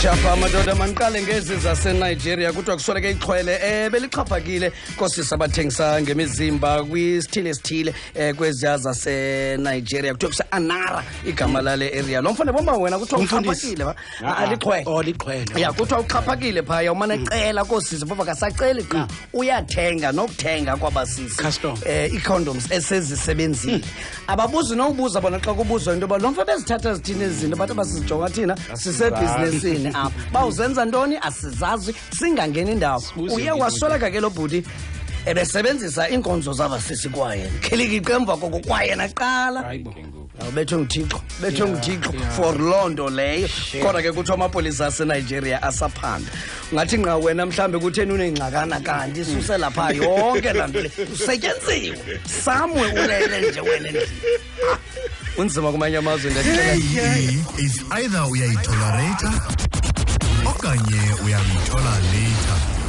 Chapha madoda, mandiqale ngezi zaseNigeria. Kuthiwa kusweleke ixhwele belixhaphakile koosisi abathengisa ngemizimba kwisithili esithile kweziya zaseNigeria. Kuthiwa kuse-Anara igama lale area. Lo mfane bomba wena kuthiwa Umfundisi. uxhaphakile liXhwele. Oh, lixhwele. Ya, kuthiwa uxhaphakile phaya, umane ecela koosisi, phofa kasaceli qha, uyathenga nokuthenga kwabasisi. Custom. Ii-condoms esezisebenzile. Ababuzi nokubuza bona xa kubuzwa into yoba lo mfo bezithatha zithini ezi zinto, bathi basizijonga thina sisebhizinesini apha, bawuzenza ntoni asizazi, singangeni indawo. Sibuze Uye imibuzo. wasweleka ke lo bhuti ebesebenzisa iinkonzo zabasisi kwayena khilikiqe emva koko kwayena qala. Hayibo. Bethwe nguThixo, bethwe nguThixo for loo nto leyo. Kodwa ke kuthiwa amapolisa aseNigeria asaphanda. Ungathi nqa wena mhlawumbi kutheni unengxakana, kanti susela phaa yonke laa nto le usetyenziwe samwe ulele nje wena endlini. Ah, unzima kumanye amazwe, ndiyakuxelela. Is either uyayitolerata okanye uyamthola later.